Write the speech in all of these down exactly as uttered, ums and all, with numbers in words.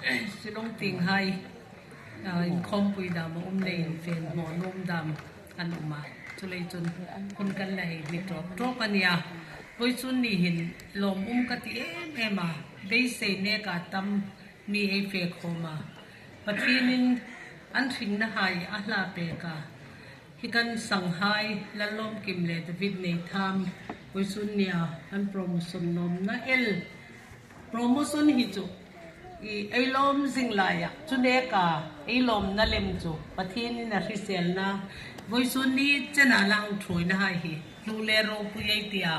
Shillong tienghai, ah, inkhawmpui dam a um leiin fe hmaw nuom dam an um a. Chuleiin chun hun kan la hei hni tawp tawp a nih a. Vawisun ni hin lawmum ka ti em em a. Beisei neka tam mi ei fe khawm a. Pathienin an hringnahai a hla pek a. Hi kan sanghai Lallawmkim le David Neitham vawisun nia an promotion lawmna el. Promotion hi chu i ei lawm zing laia chu neka ei lawmna lem chu Pathienin a hriselna vawisun ni chena lang thuoinahai hi hlu le ropui ei ti a.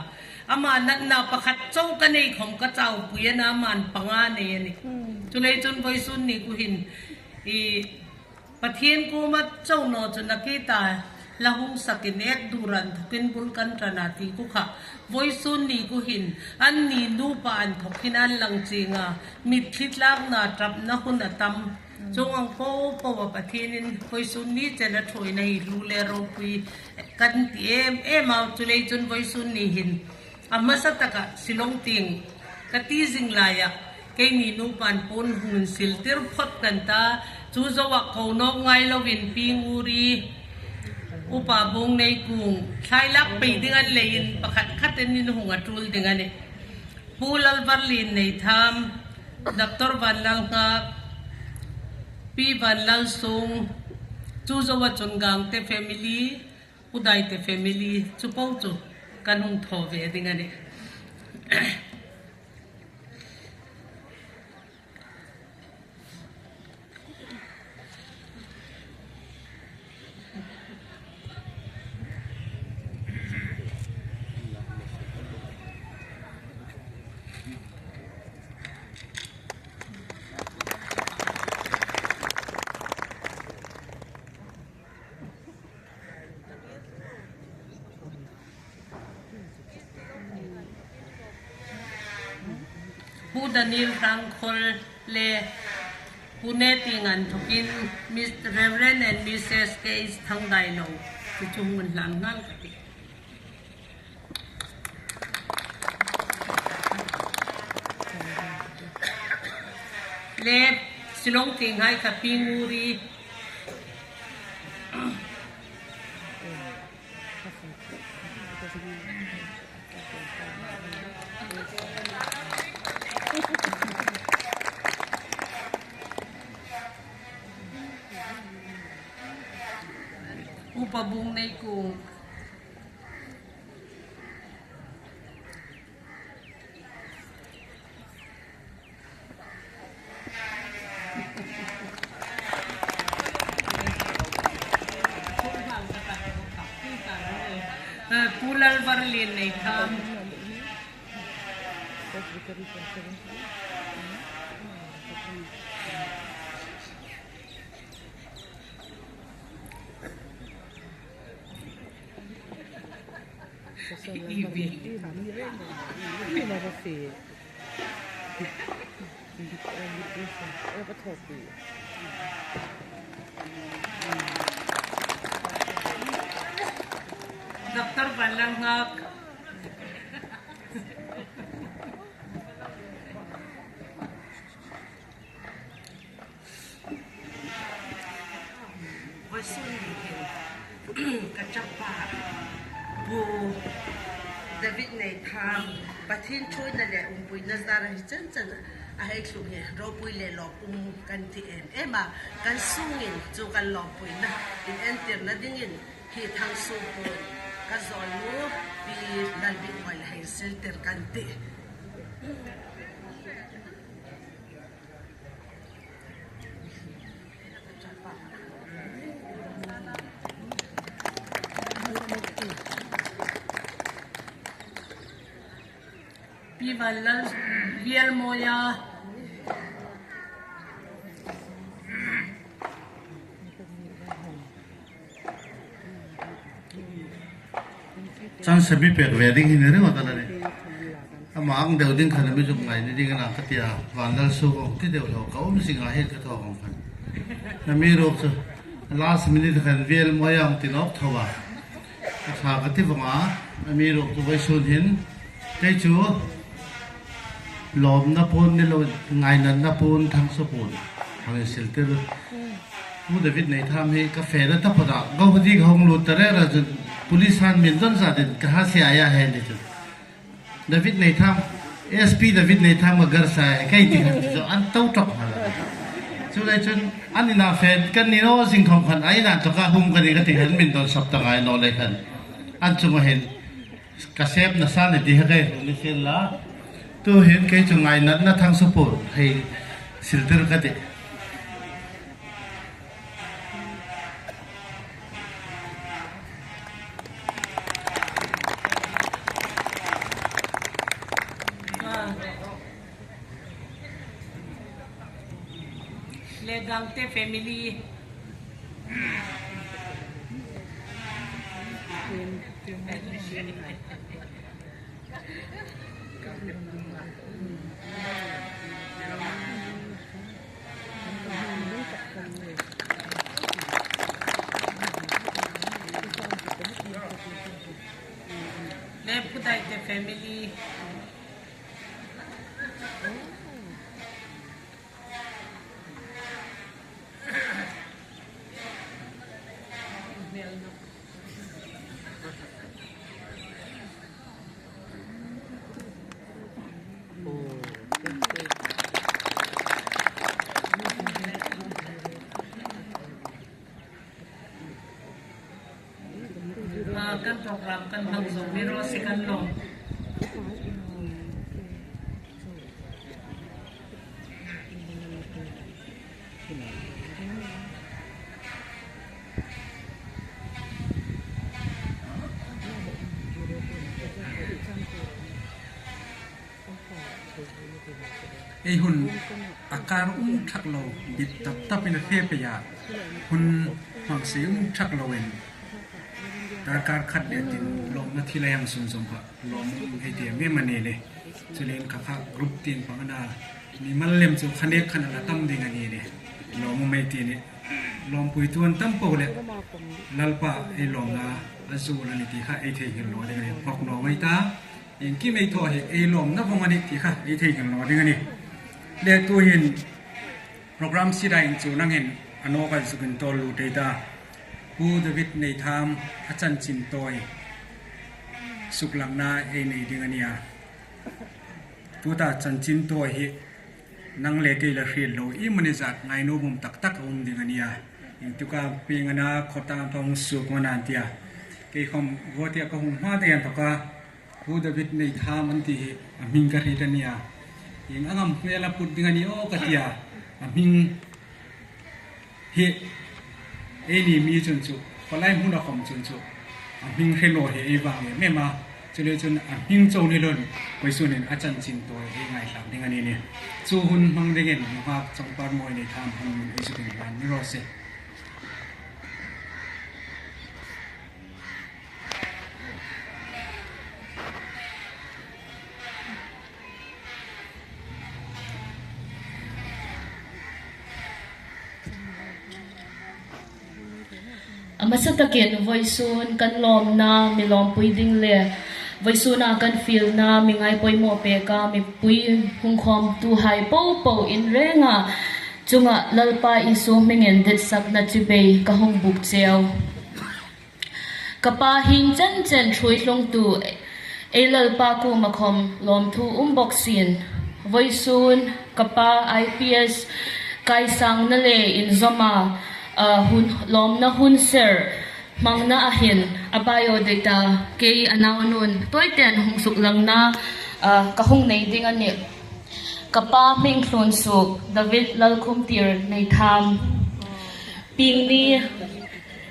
Ama natna pakhat chau ka nei khawm ka chaupui a na, aman panga nei a nih. Chuleiin chun vawisun ni ku hin i Pathien kuoma chau naw chu nakita la hung sakin ek duran thokin bul kan ṭan a ti ku kha. Vawisun ni ku hin anni nupa an thok hin an lang chieng a, mitthli tlakna ṭapna hun a tam. Chuong ang po po a Pathienin vawisun ni chena thuoina hi hlu le ropui kan ti em em a, chuleiin chun vawisun ni hin a hmasa taka Shillong tieng ka ti zing laia keini nupan puon hung insil tir phawt kan ta, chu zoa ko nawk ngai lovin Pi Nguri, Upa Bung Nei Kung, thlai lak pei ding an leiin pakhat khat an inhung a tul ding a nih. Pu Lalvarlien Neitham, Doctor Vanlalngak, Pi Vanlalsung, chu zoa chun Gangte family, Pu Daite family chu po chu kan hung thaw ve ding a nih. Pu Daniel Hrangkhawl le Pu Neti Nganthokin, Mister Reverend and Missus K. Thangdailo, chu chu hung hlan ngal ka ti. Le Shillong tienghai kha Pi Nguri. Upa Bung Nei Kung. Eh, Pu Lalvarlien Neitham. Doctor Vanlalngak. Vawisun ni hin ka chapa Pu David Neitham, Pathien thuoina le umpuina zara hi chen chen a hei tlung hi ropui le lawmum kan ti em em a, kan sungin chu kan lawmpuina inentirna dingin hi thang sung puon ka zawlnu Pi Lalbitmawia hei siltir kan ti. Pi Vanlal Vielmawia. Chance mi pek ve ding hi ni ring a ta la ni. Ama ang deu ding khan mi zuk ngai ni ding a na ka tia, Vanlalsung ang ti deu lo ka um zing a hi ka thaw ang khan. Amiruokchu last minute khan Vielmawia ang ti nawk tho a. Ka ṭha ka ti vong a, amiruokchu vawisun hin kei chu Lawmna puon ni lo, ngainatna puon, thangsaw puon. Hang siltir. Pu David Neitham hi ka fena taphawt a. Guwahati ka hung lut ta rera chun police han min don sa din ka ha sia ya hen ni chu. David Neitham, S P David Neitham a gar sa ya, kei ti khan chu an tau ṭawk hma. Chu lai chun an ina fe kan ni naw zing khawm khan a ina tawka hung ka ni ka ti khan min don sap ta ngai naw lei khan. An chunga hin ka sep nasa ni ti ha kei hung ni sien la. Tu hin kei chu ngainatna thangsaw puon hei siltir ka ti. Le Gangte family. Le Pudaite family. Ah, kan program kan hmang zo mi ro si kan lo. Ei hun a kar um thak lo, bit tap tap in a fe pe ya. Hun hmang se um thak lo in. Darkar khat le tin lawmna thil a hang sunzawm kha lawm um hei ti em em a ni le. Chuleiin kha kha group tin pang a na. Mimal lem chu kha nek khan a la tam ding a ni le. Lawm um hei ti ni. Lawmpuitu an tam po le. Lalpa ei lawmna a zu la ni ti kha ei theinghil lo ding a ni. Hawk naw mai ta. Iengkim ei thaw hi ei lawmna vawng a ni ti kha ei theinghil lo ding a ni. Le tuhin program sira inchuong angin a nawk a zuk intawl lut ei ta. Pu David Neitham a chanchin tawi suklangna ei nei ding a nih a. Tuta chanchin tawi hi nang le kei la hriet lo, iemani zat ngainuom um tak tak a um ding a nih a. Iengtik a pieng a na khawtlang pang suok man an tia. Kei khawm Guwahati-a ka hung hma ding an thawka Pu David Neitham an ti hi a hming ka hriet a nih a. Ieng ang am hmel a put ding a ni aw ka tia. A hming hi eini mi chun chu, palai hmuna khawm chun chu, a hming hre naw hi ei vang em em a. Chuleiin chun a hming chau ni loin, vawisun hin a chanchin tawi ei ngaithlak ding a ni nih. Chu hun hmang dingin, nunghak Chawngpar Mawi Neitham hun ei zuk inhlan ni raw se. A hmasa takin vawisun kan lawmna mi lawmpui ding le vawisuna kan fielna mi ngai poimaw peka mipui hung khawmtuhai popo in renga chunga Lalpa Isu hmingin ditsakna chibai ka hung buk cheu. Ka pa hieng chen chen ṭhuoi hlungtu ei Lalpa kuoma khawm lawmthu um bawk sien. Vawisun ka pa I P S kaisangna le inzawma, ah, hun, lawmna hun ser hmangna a hin a biodata kei a naunu'n tawiten hung suklangna, ah, ka hung nei ding a nih. Ka pa hming thlun suok David Lalkhumtir Neitham. Pieng ni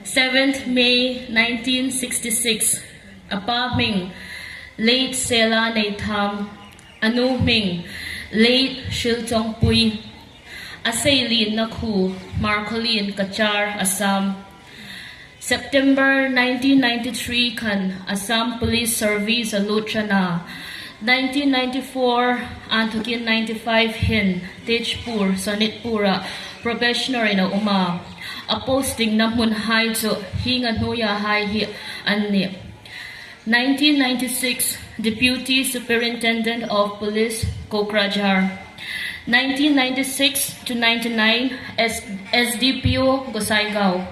seventh May nineteen sixty-six. A pa hming, late Sela Neitham. A nu hming, late Hrilchawngpui. A seilienna khuo, Hmarkhawlien, Cachar, Assam. September nineteen ninety-three khan Assam Police Service a lut ṭan a. Nineteen ninety-four, inthokin ninety-five hin Tezpur, Sonitpur-a probationer-in a um a. A posting-na hmunhai chu hieng a hnuoia hai hi an nih. Nineteen ninety-six, Deputy Superintendent of Police, Kokrajhar. Nineteen ninety-six to ninety-nine, S-, S D P O, Gossaigaon.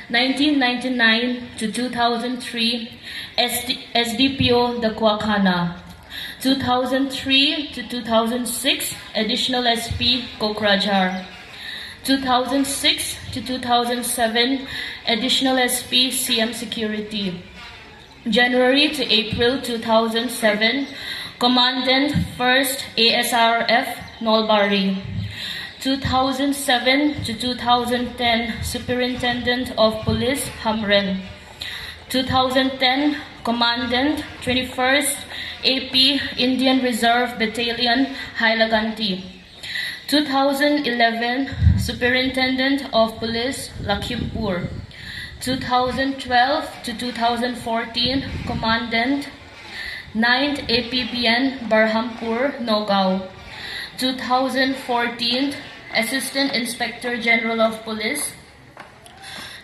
Nineteen ninety-nine to two thousand three, S D, S D P O, Dakuakhana. Two thousand three to two thousand six, Additional S P, Kokrajhar. Two thousand six to two thousand seven, Additional S P, C M Security. January to April two thousand seven, Commandant first A S R F, Nalbari. Two thousand seven to two thousand ten, Superintendent of Police, Hamren. Two thousand ten, Commandant twenty-first A P Indian Reserve Battalion, Hailakandi. Two thousand eleven, Superintendent of Police, Lakhimpur. Two thousand twelve to two thousand fourteen, Commandant, ninth A P B N, Barhampur, Nagaon. Two thousand fourteen, Assistant Inspector General of Police.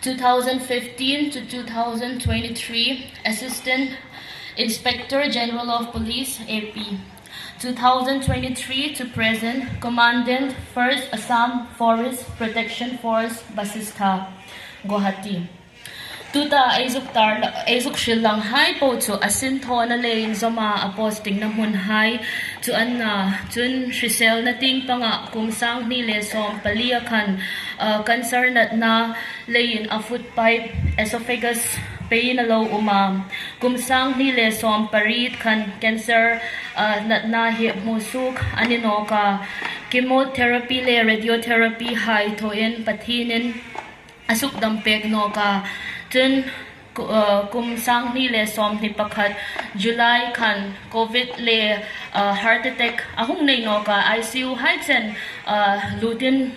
Two thousand fifteen to two thousand twenty-three, Assistant Inspector General of Police, A P. Two thousand twenty-three to present, Commandant first Assam Forest Protection Force, Basistha, Guwahati. Tuta ei zuk tar, ei zuk hril lang hai po chu a sinthawna le inzawma a posting-na hmun hai chu an na. Chun hriselna tieng panga kum sang hni le sawm pali a khan, uh, cancer natna leiin a food pipe, esophagus, pei a lo um a. Kum sang hni le sawm pariet khan cancer, uh, natna hi hmusuok a ni nawk a. Chemotherapy le radiotherapy hai thawin Pathienin a sukdam pek nawk a. Chun ku-, uh, kum sang hni le sawm hni pakhat July khan Covid le, uh, heart attack a hung nei nawk a, I C U hai chen, uh, lutin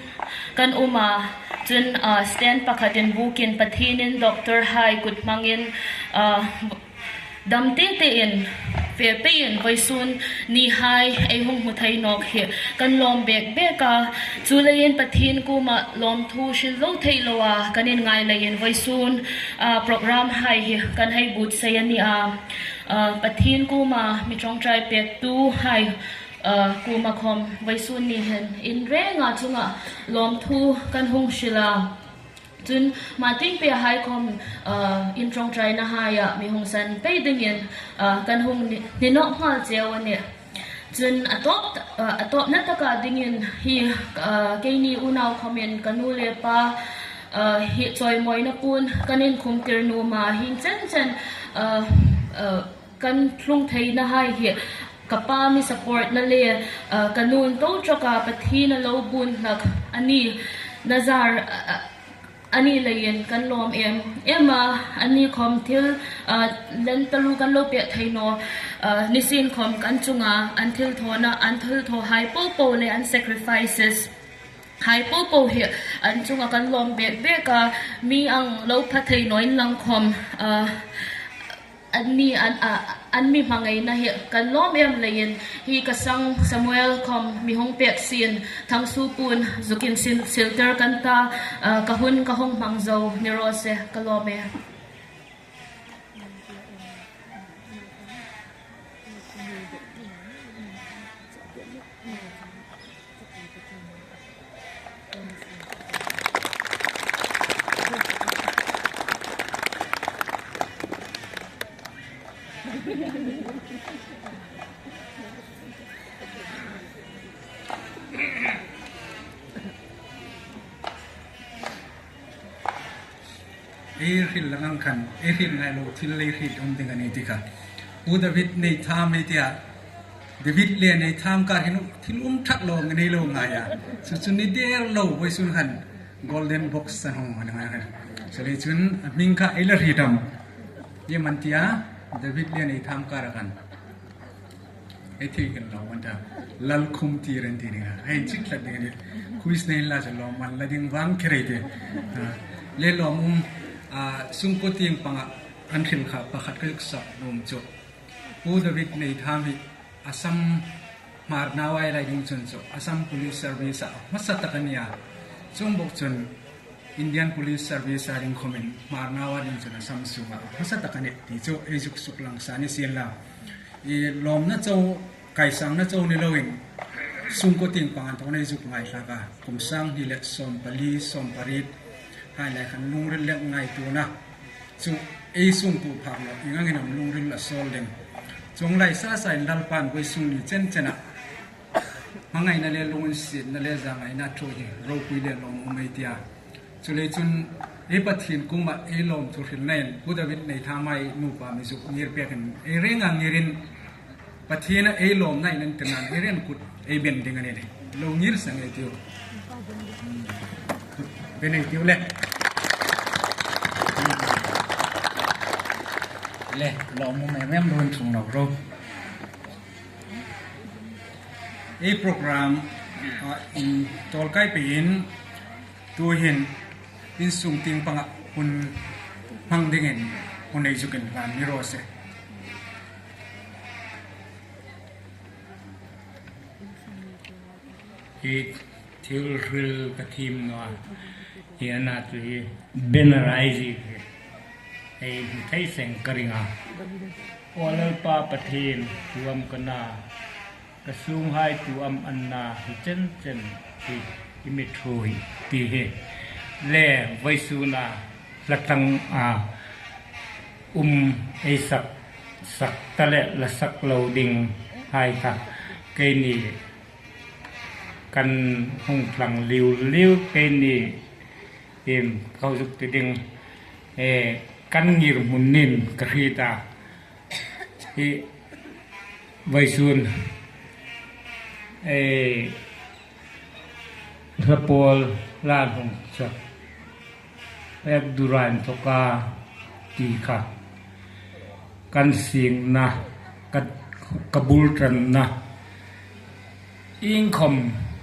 kan um a. Chun, uh, stent pakhatin bukin Pathienin doctor hai kut hmangin, uh, dam tete in, fe peiin vawisun ni hai ei hung hmu thei nawk hi kan lawm bek bek a. Chuleiin Pathien kuoma lawmthu hril lo thei loa kan inngai leiin vawisun, ah, program hai hi kan hei buotsai a ni a. Ah, Pathien kuoma mi ṭawngṭai pektu hai, ah, kuoma khawm vawisun ni hin in renga chunga lawmthu kan hung hril a. Chun, ma tieng pei hai khawm, uh, in ṭawngṭaina haia mi hung san pei dingin, uh, kan hung ni, ni nawk nghal cheu a nih. Chun, a tawp, uh, a tawpna taka dingin hi, uh, keini unau khawmin ka nu le pa, uh, hi chawimawina puon kan inkhumtir nuom a, hieng chen chen, uh, uh, kan tlung theina hai hi ka pa mi support-na le, uh, ka nun to ṭawka Pathien a lo buon hlak a ni na zar, uh, a ni leiin kan lawm em em a, anni khawm thil, ah, len taluo kan lo pek thei naw, ah, nisienkhawm kan chunga an thilthawna, an thilthaw hai popo le an sacrifices hai popo hi an chunga kan lawm bek bek a, mi ang lo pha thei naw inlang khawm, ah, anni an, a, an mi hmangaina hi kan lawm em leiin hi ka sang Samuel khawm mi hung pek sien Thangsuo puon zukin sil, silter kan ta, a, ka hun ka hung hmang zo ni raw se, ka lawm e. Ei hril lang ang khan, ei hril ngai lo, thil lei hril um ding a ni ti kha. Pu David Neitham ei tia, David le Neitham kar hin thil um thak lo ngai lo ngai a. Chu chu ni der lo, vawisun khan golden box a hung ngai khan. Chuleiin chun a hming kha ei la hriet am? Iem an tia, David le Neitham kar a khan. Ei thei kan lo man ta. Lalkhum ti ren ti ni ha. Hei chik tlat ding ni. Quiz nei la cha lo man la ding vang khe rei te. Ha. Le lo mum, a, sungkuo tieng panga an hril kha pakhat ka zuk sak nuom chu. Pu David Neitham hi Assam Hmar nau a lai ding chun chu Assam Police Service-a hmasa tak a nia. Chuong bok chun Indian Police Service a ding khawmin Hmar nau a ding chun a sam suok a, hmasa tak a nih ti chu ei zuk suklang sa ni sien la. I lawmna chau, kaisangna chau ni loin, sungkuo tieng pang inthawkin ei zuk ngaithlak a, kum sang hni le sawm pali, sawm pariet hai lai khan lungril le ngaituona chu ei sungkuo phak naw, ieng angin am lungril a sawl ding. Chuong lai sa sain Lalpan vawisûn ni chen chena hmangaina le lunginsietna le zangaina thu hi ropui le lawmum ei tia. Chuleiin chun ei Pathien kuoma ei lawmthu hrilnain Pu David Neithamai nupa mi zuk ngir pekin ei rênga ngirin Pathiena ei lawmna in an tirnan ei rêng kut ei ben ding a nih. Lo ngir seng ei tiu. Ben ei tiu le. Le, lawmum em em lo inchung naw ro. Ei program, ah, intawlkai peiin tuhin insung tieng panga hun hmang dingin hun ei zuk inhlan ni raw se. Hi thil hril ka thiem naw a. Hi a na chu hi banner ei zie hi. Ei hmu thei seng ka ring a. Aw Lalpa Pathien, tu am ka na, ka sunghai tu am an na, hi chen chen hi i mi ṭhuoi ti hi. Le vawisûna hla tlanga um ei sak, sak ta le la sak lo ding hai kha keini kan hung thlang liu liu, keini, em, ka zuk ti ding, eh, kan ngirhmun nin ka hriet a. Hi vawisûn, eh, hla pawl la hung sak ek durain thoka ti kha kan singna, ka, ka bul ṭanna iengkhawm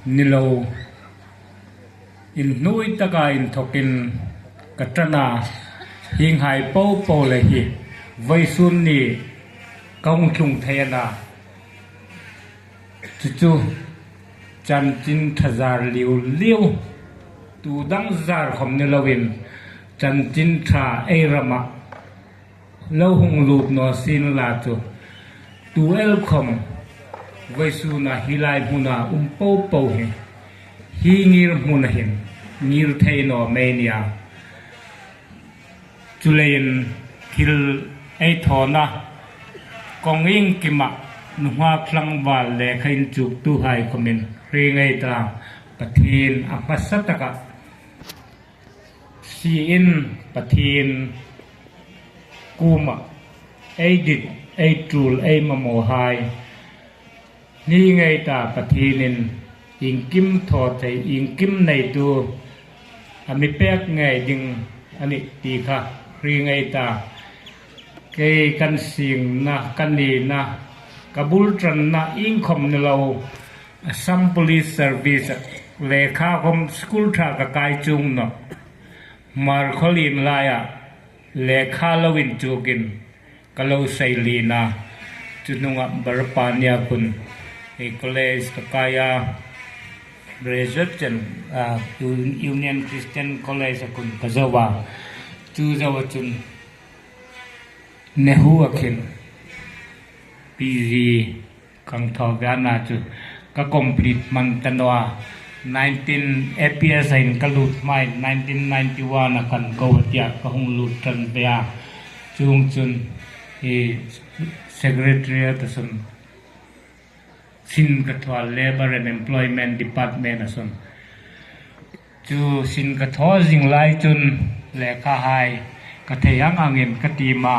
ni lo, inhnuoi taka inthokin ka ṭan a, hienghai po po le hi vawisûn ni ka hung tlung thei a na. Chu chu chanchin ṭha zar liu liu, tu dang zar khawm ni loin chanchin ṭha ei rama lo hung lut naw sien la chu, tu el khawm vawisûna hi lai hmuna um po po hi, hi ngirhmuna hin ngir thei naw mei nia. Chuleiin thil ei thawna kawng iengkima nunghak tlangval lekha inchuktuhai khawmin hre ngei ta, Pathien a hmasa taka siein Pathien kuoma ei dit, ei tul, ei mamawhai hni ngei ta, Pathienin iengkim thaw thei, iengkim neitu a mi pek ngei ding a nih ti kha hre ngei ta. Kei kan singna, ka nina, ka bul ṭanna iengkhawm ni lo, Assam Police Service lekha khawm school ṭha ka kai chuong nawh. Hmar khaw lien laia lekha lo inchukin ka lo sei lien a. Chu hnunga Barapani-a khun ei college ka kai a, graduate chen, ah, Un-, Union Christian College-a khun ka zo a. Chu zoa chun NEHU-a khin P G kan thaw ve a na chu ka complete hman ta naw a. Nineteen, A P S-in ka lut hmain nineteen ninety-one-a khan Guwahati-a ka hung lut ṭan ve a. Chuong chun, eh, Secretariat-a chun sin ka thaw, Labour and Employment Department-a chun. Chu sin ka thaw zing lai chun lekhahai ka thei ang angin ka tiem a.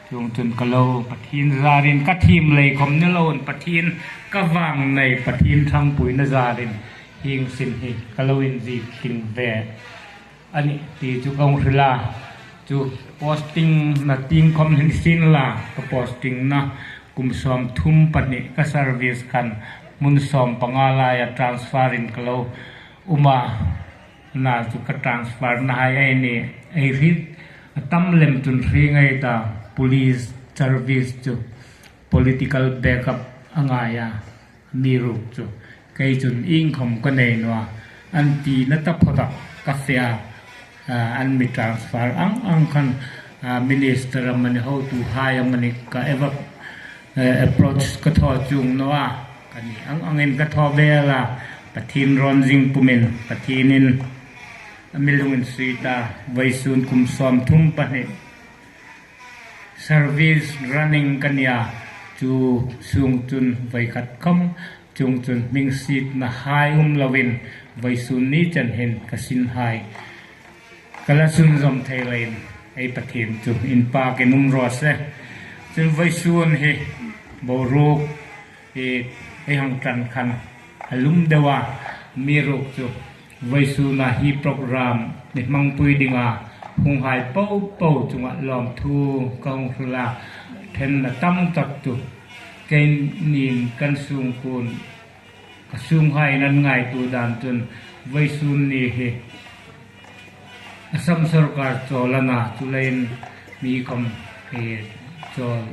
Chuong chun ka lo Pathien zarin ka thiem lei khawm ni loin Pathien ka vang nei, Pathien ṭhangpuina zarin hieng sin hi ka lo inzie tling ve a nih ti chu ka hung hril a. Chu posting-na tieng khawm ni sien la, ka posting-na kum sawmthum pahni ka service khan hmun sawmpanga laia transfer-in ka lo um a. Na chu ka transfer-nahai ei ni, ei hriet a tam lem chun hre ngei ta, police service chu political backup a ngai a, amiruokchu kei chun iengkhawm ka nei naw a, an tina taphawta ka fe a. ah, an mi transfer ang ang khan, ah, minister amanih, hotuhai amanih ka eva, eh, approach ka thaw chuong naw a, ka ni ang angin ka thaw vel a, Pathien rawn zing pumin, Pathienin a mi lunginsiet a, vawisun kum sawmthum pahni service running ka nia, chu sung chun voi khat khom, chuong chun hming sietnahai um loin, vawisun ni chen hin ka sinhai ka la sunzawm thei leiin, ei Pathien chu inpakin um raw se. Chun vawisun hi boruok hi ei hang ṭan khan a lum deu a, amiruokchu vawisuna hi program mi hmangpui dinga hunghai popo chunga lawmthu ka hung hril a, ṭhenna tam tak chu keinin kan sungkuon, ka sunghaiin an ngaituo dan chun vawisun ni hi Assam sawrkar chawl a na, chuleiin mi khom, eh, chawl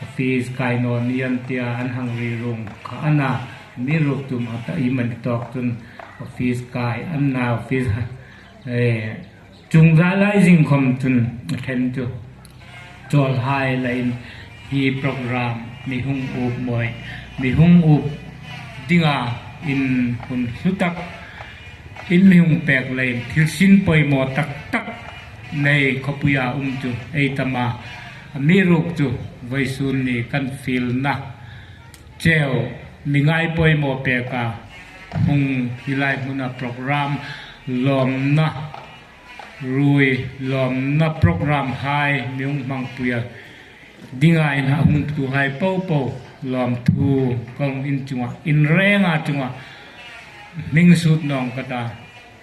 office kai naw ni an tia an hang ri rung kha a na, amiruokchu a ta i man tawk chun office kai an na, office, eh, chungzai lai zing khom chun a ṭhen chu chawlhai lain hi program mi hung up mawi, mi hung up dinga in hun hlu tak in mi hung pek leiin thil sin poimaw tak tak nei khawpuia um chu ei tam a, amiruokchu vawisun ni kan fielna cheu mi ngai poimaw peka hung hi lai hmuna program lawmna ruoi lawmna programhai mi hung hmangpuia dinga in a hung tuhai popo lawmthu ka hung in chunga, in renga chunga hming sut nawng ka ta,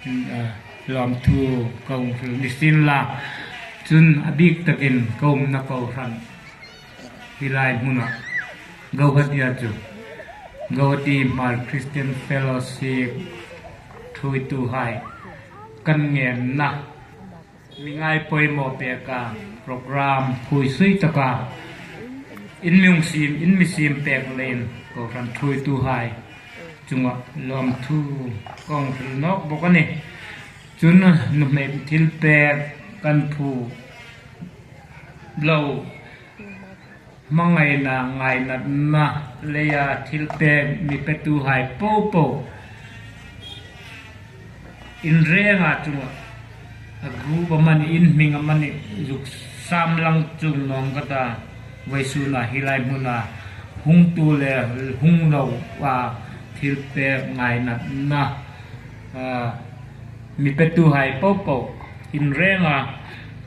in, ah, lawmthu ka hung hril ni sien la, chun a bik takin ka umna kohran hi lai hmuna Guwahati-a chu Guwahati Hmar Christian Fellowship thuoituhai kan ngenna mi ngai poimaw peka program phuisui taka in mi hung siem, in mi siem pek leiin kohran thuoituhai chunga lawmthu ka hung hril nawk bawk a nih. Chun nuhmei thilpek kan phu lo hmangaina ngainatna leia thilpek mi petuhai popo in renga chunga a group amanih, in hming amanih zuk sam lang chuong nawng ka ta, vawisuna hi lai hmuna hung tu le hung lo a thilpek ngainatna, ah, mi petuhai popo in renga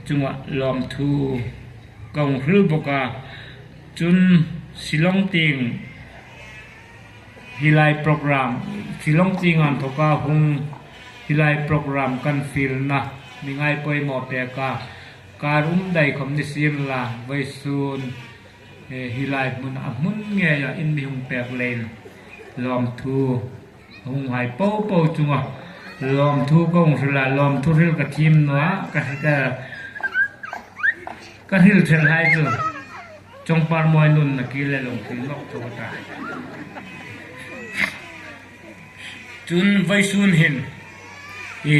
chunga lawmthu ka hung hril bawk a. Chun Shillong tieng hi lai program, Shillong tienga inthoka hung hi lai program kan fielna mi ngai poimaw peka kar um dai khom ni sien la, vawisun, eh, hi lai hmun a hmun ngeia in mi hung pek leiin lawmthu hunghai popo chunga lawmthu ka hung hril a, lawmthu hril ka thiem naw a, ka, ka, ka hril ṭhelhai chu Chawngpar Mawi nun na ki le lawmthu nawk tho ta. Chun vawisun hin, i,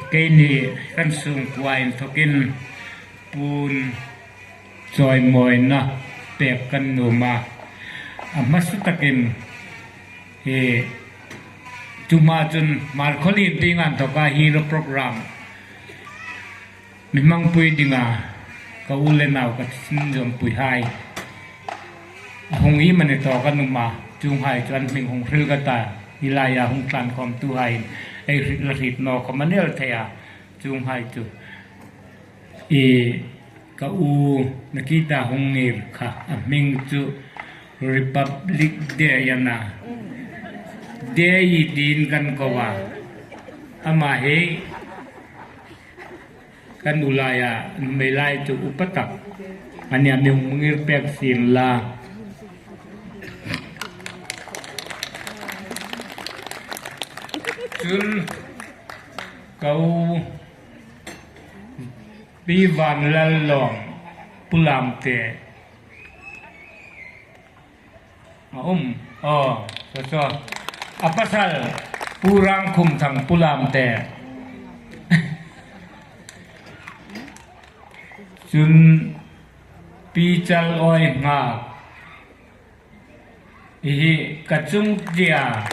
keini kan sungkuoa inthokin puon chawimawina pek kan nuom a. A hmasa takin, eh, chu hma chun Hmarkhawlien tienga inthoka hi program mi hmangpui dinga ka u le nau ka sinzawmpuihai a hung iemani tawk an um a, chuonghai chu an hming hung hril ka ta, hi laia hung tlan khawmtuhaiin ei hriet la hriet naw khom a ni el thei a, chuonghai chu. I, ka u Nakita hung ngir kha, a hming chu Republic Day a na. Day i tiin kan ko a. Ama hi kan u laia nuhmei lai chu upa tak a nih a, mi hung ngir pek sien la. Chun ka u Pi Vanlallawm, Pu Lamte a um. Aw, saw saw. A pasal Pu Rangkhumthang, Pu Lamte. Chun Pi Chal Awi Ngak hi ka chung tia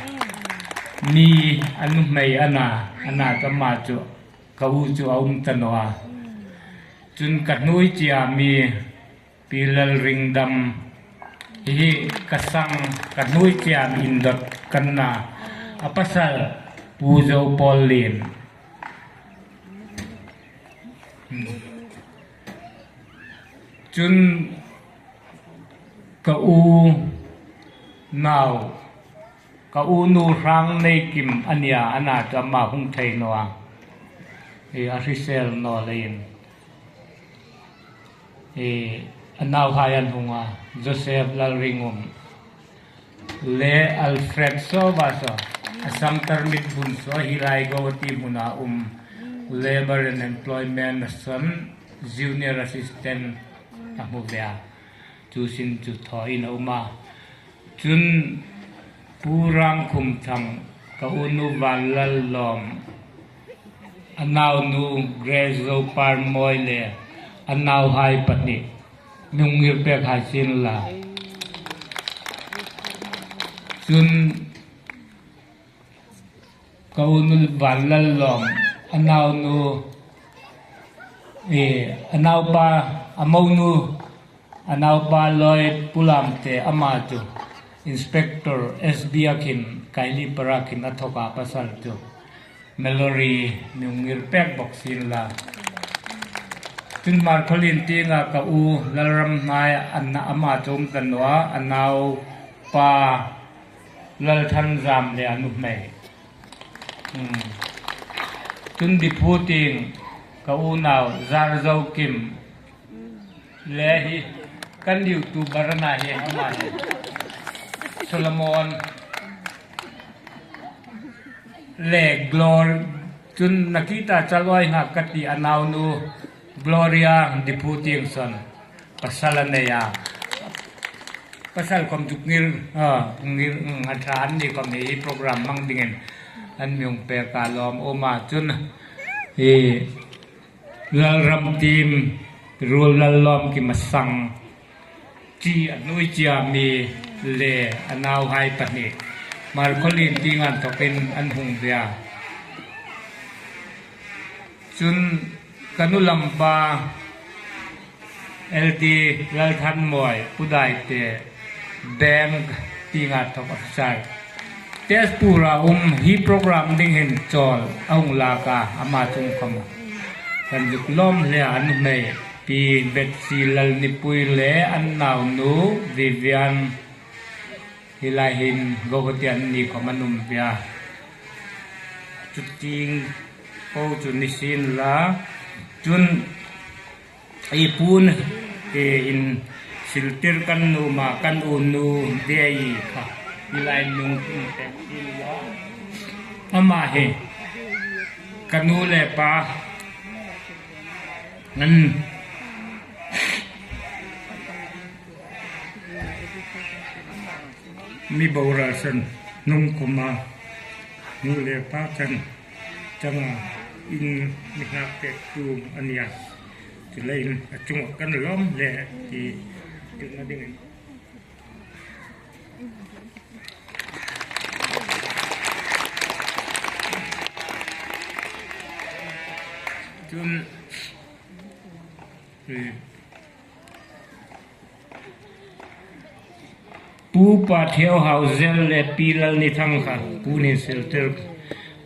mi a nuhmei a na, a na ka ma chu, ka u chu a um ta naw a. Chun ka hnuoi tia mi Pi Lalringdam hi ka sang, ka hnuoi tia mi indot kan na, a pasal Pu Zo Paul Lien. Chun ka u nau, ka u nu Hrangneikim a nia, a na chu ama hung thei naw a. E, a hrisel naw leiin. E, a nauhai an hung a, Joseph Lalringum le Alfred Sowa saw, a Sangtarmit bun saw, hi lai Guwahati hmuna um, Labour and Employment a saw, Junior Assistant a hmu ve a. Chu sin chu thaw in a um a. Chun Pu Rangkhumthang, ka u nu Vanlallawm, a naunu Grace Zoparmawi le a nauhai pahni, mi hung ngir pek hai sien la. Chun ka u nu Vanlallawm, a naunu, e, a naupa, a monu, a naupa Lloyd Pu Lamte, ama chu Inspector S B a khin, Kailipara khin a thawk a, pasal chu Mallory, mi hung ngir pek bawk sien la. Chun Hmarkhawlien tienga ka u Lalramhnai a na, ama chu um ta naw a, a naupa Lalthanzam le a nuhmei. Hmm. Chun Diphu tieng ka unau Zarzokim le hi kan YouTuber a na hi, ama hi Solomon le Glor-, chun Nakita Chal Awi Ngak ka ti, a naunu Gloria Diphu tieng saw pasal a nei a. Pasal khom zuk ngir, a, ngir, mm, a ṭha, anni khom hi program hmang dingin an mi hung pek a, lawm a um a. Chun hi Lalramtim, Ruollallawmkim a sang, chi a hnuoi tia mi le a nauhai pahni, Hmarkhawlien tienga inthawkin an hung ve a. Chun ka nu lampa L T Lalthanmawi, Pu Daite, Bank tienga thawk officer. Tezpur-a um, hi program ding hin chawl a hung lak a, ama chung khom kan zuk lawm hle a, a nuhmei Pi Betsy Lalnipui le an naunu Vivian, hi lai hin Guwahati an ni khom an um ve a. Chu tieng po chu ni sien la. Chun ei puon, e, insiltir kan nuom a, kan unu Dei kha hi lai nung pek sien la. Ama hi ka nu le pa an mi boral san nung khom a, nu le pa chang changa in mi hak pek tu a nia. Chu leiin a chunga kan lawm hle ti tina dingin. Chun, eh, Pu Patheu Hauzel le Pi Lalnithang kha puon insiltir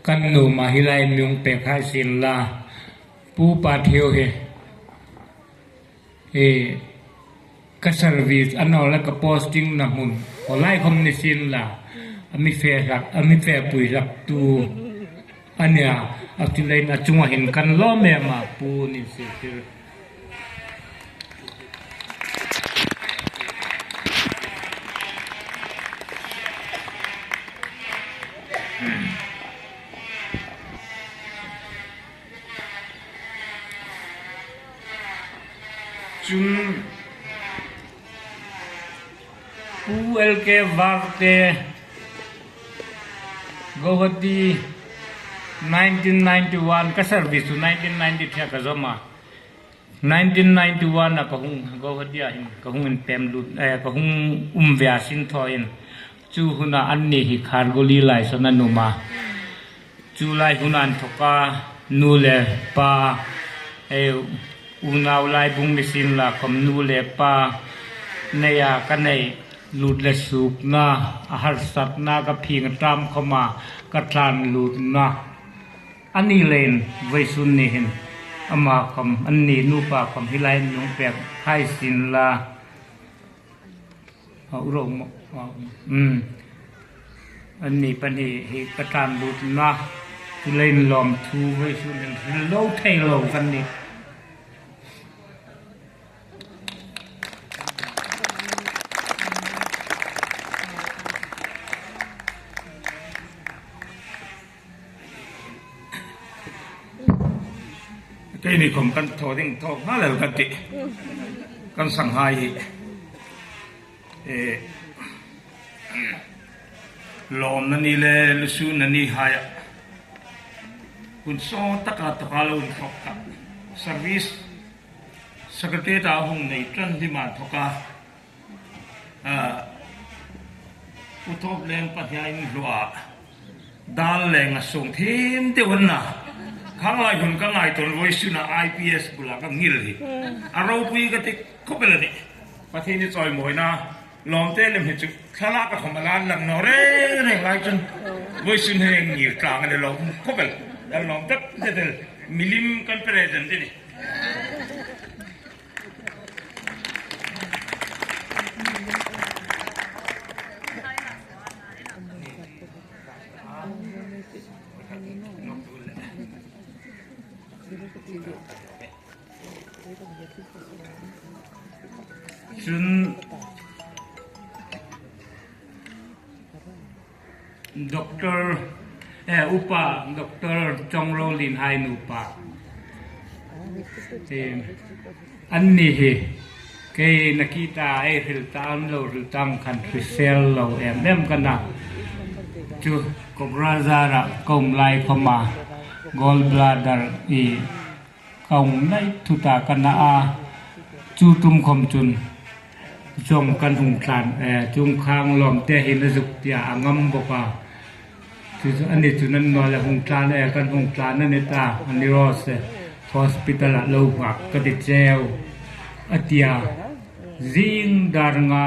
kan nuom a, hi lai mi hung pek hai sien la. Pu Patheu hi, e, ka service a naw le ka posting-na hmun khaw lai khom ni sien la, a mi fe hlak, a mi fepui hlak tu a nia, a chu leiin a chunga hin kan lawm em a, puon insiltir. Chun Pu L K Vakte, Guwahati, nineteen ninety-one, ka service chu nineteen ninety-three-a ka zawm a. Nineteen ninety-one-a ka hung, Guwahati-a hin ka hung inpem lut, eh, ka hung um ve a sin thaw in. Chu huna anni hi Kharguli lai sawn an um a. Chu lai huna inthoka nu le pa, eh, unau laibung ni sienla khawm nu le pa neia ka nei lut le suokna, a harsatna ka phing ṭam khawma ka tlan lutna. Anni leiin vawisun ni hin ama khawm, anni nupa khawm hi lai an hung pek hai sienla. A u ro maw. A, um. Anni pahni hi ka tlan lutna. Chu leiin lawmthu vawisun hin hril lo thei lo kan nih. Keini khawm kan thaw ding thaw nghal el kan tih. Kan sanghai hi, eh, lawmna ni le lusunna ni haia hun sawt taka taka lo inthawk ta. Service Secretary ta hung nei ṭan hlima inthoka, ah, U Thawpleng pahnia inhluoa dal leng a sung thim deu an na. Khanglai hun ka ngaituo vawisuna I P S bula ka ngil hi. A ropui ka ti khawp el a nih. Pathien i chawimawina lawmte lem hi chu thlalak a khawm a lan lang naw reng reng lai chun. Vawisun hi ngir tlang a ni lo khawp el. Kan lawm tak tak el. Milim kan present a nih. Chun Doctor, eh, Upa Doctor Chawngronglienhai nupa. Eh, anni hi kei nakie ta ei hril ta, an lo hril ta ang khan hrisel lo em em ka na. Chu Kokrajhar-a ka um lai khawma gallbladder i ka hung nei thut a ka na a, chu ṭum khawm chun chuong kan hung tlan, eh, chuong khang lawmte hin a zuk tia a ngam bawk a. Chu chu a ni chun an naw le hung tlan, eh, kan hung tlan a ni ta, a ni raw se, hospital-a lo nghak ka ti cheu a tia. Zing dar nga,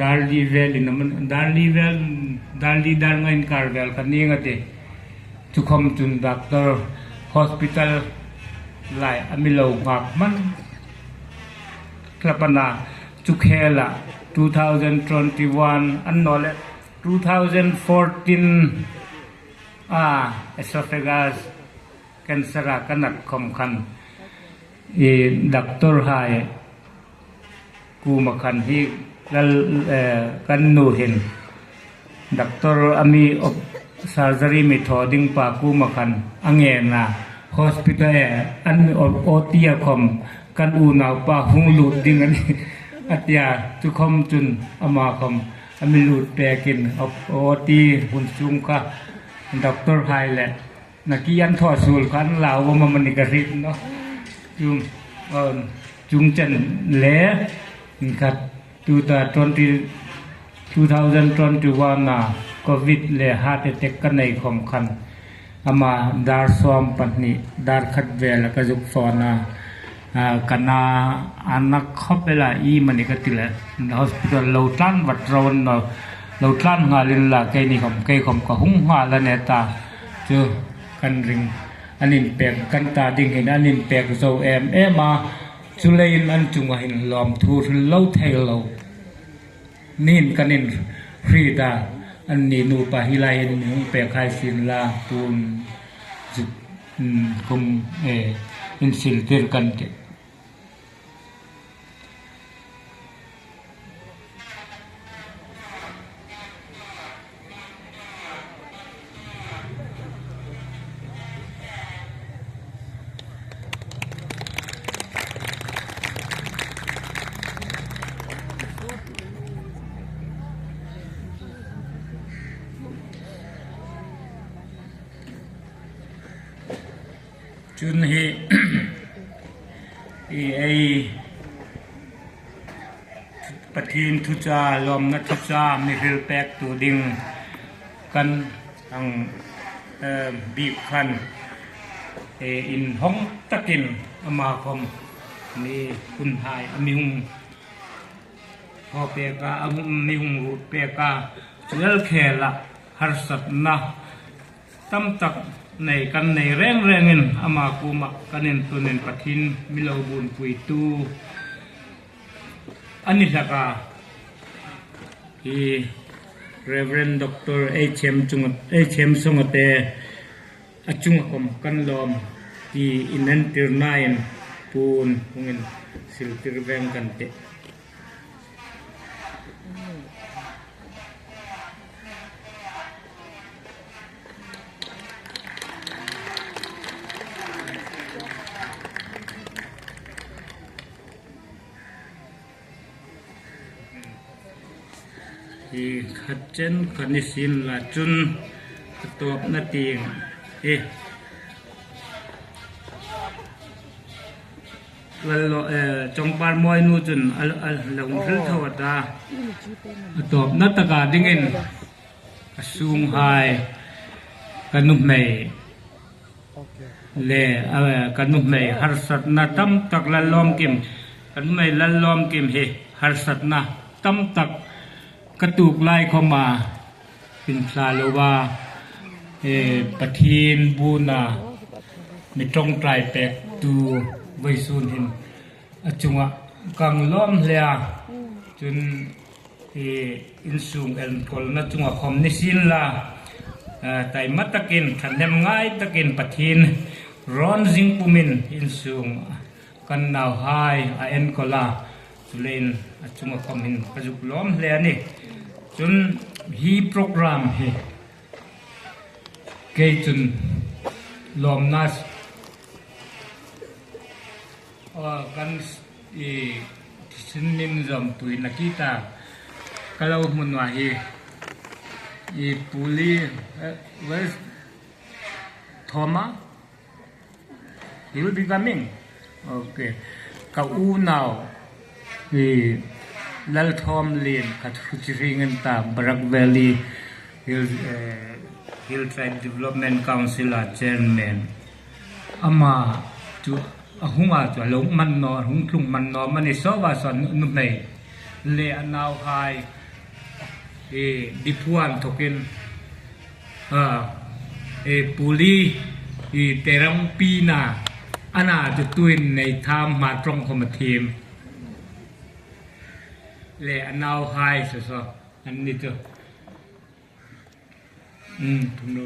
dar li velin a man, dar li vel, dar li dar nga inkar vel ka ning a tih. Chu khawm chun doctor hospital lai a mi lo nghak hman hlak a na, chu khela two thousand twenty-one an naw le two thousand fourteen-a esophagus cancer-a ka nat khawm khan i doctor hai kuoma khan hi lal, eh, kan nu hin doctor a mi op-, surgery mi thaw ding pa kuoma khan a ngen a, hospital, eh, an op-, O T-a khawm kan unaupa hung lut ding a nih a tia, chu khawm chun ama khawm a mi lut pekin op-, O T hun sung kha doctor hai le nakie an thaw suol khan lau a mani ka hriet naw. Chu, um, chuong chen le, khat, two thousand twenty, two thousand twenty-one-a covid le heart attack ka nei khawm khan ama dar sawm pahni, dar khat vel ka zuk fawn a. A, ka na a na khawp el a, iemani ka ti le, hospital lo tlan vat ro naw, lo tlan nghal inla, keini khawm, kei khawm ka hung nghal a ni ta. Chu kan ring, an inpek, kan ta ding hin an inpek zo em em a, chu leiin an chunga hin lawmthu hril lo thei lo. Nin kan inhriet a, anni nupa hi lai hin hung pek hai sienla, tun zuk, um, kum, eh, insil tir kan tih. Chun hi, Ei Pathien thucha, lawmna thucha mi hril pektu ding kan ang, eh, bik khan, eh, inhawng takin ama khawm mi hunhai a mi hung thaw pek a, a mi hung ruot pek a, chu el khela harsatna tam tak nei kan nei reng rengin ama kuoma kan inthunin Pathien mi lo bunpuitu a ni hlak a. Hi Reverend Doctor H M Chunga, H M Songate a chunga khawm kan lawm ti inentirnain puon hungin siltir veng kan tih. Hi khat chen kha ni sien la chun a tawpna tieng hi Lal lo, eh, Chawngpar Mawi nu chun a, a lo hril tho a ta. A tawpna taka dingin a sunghai ka nuhmei le, eh, ka nuhmei harsatna tam tak Lallawmkim, ka nuhmei Lallawmkim hi harsatna tam tak ka tuok lai khawma pin thla lo va, eh, Pathien buona mi ṭawngṭai pektu vawisun hin a chunga kan lawm hle a. Chun, eh, insung enkawlna chunga khawm ni sien la, eh, taima takin, ṭhahnem ngai takin Pathien rawn zing pumin insung kan nauhai a enkawl a, chuleiin a chunga khawm hin ka zuk lawm hle a nih. Chun hi program hi kei chun lawmna, aw, kan i sin min zawmpui na ki ta ka lo hmu naw hi i Puli, eh, West Thoma. He will be coming. Okay. Ka unau, i Lalthawmlien, ka thu chi hring an ta, Barak Valley Hill, eh, Hill Tribe Development Council a chairman. Ama chu a hunga chu a lo man naw, hung tlung man naw, mani saw va saw nuhmei le a nauhai, eh, Diphu-a inthokin, a, eh, Puli, eh, Terang pina, ana chu tuin nei tham ma ṭawng khawm a thiem. Le a nauhai saw saw an ni chu. Um, thum lo.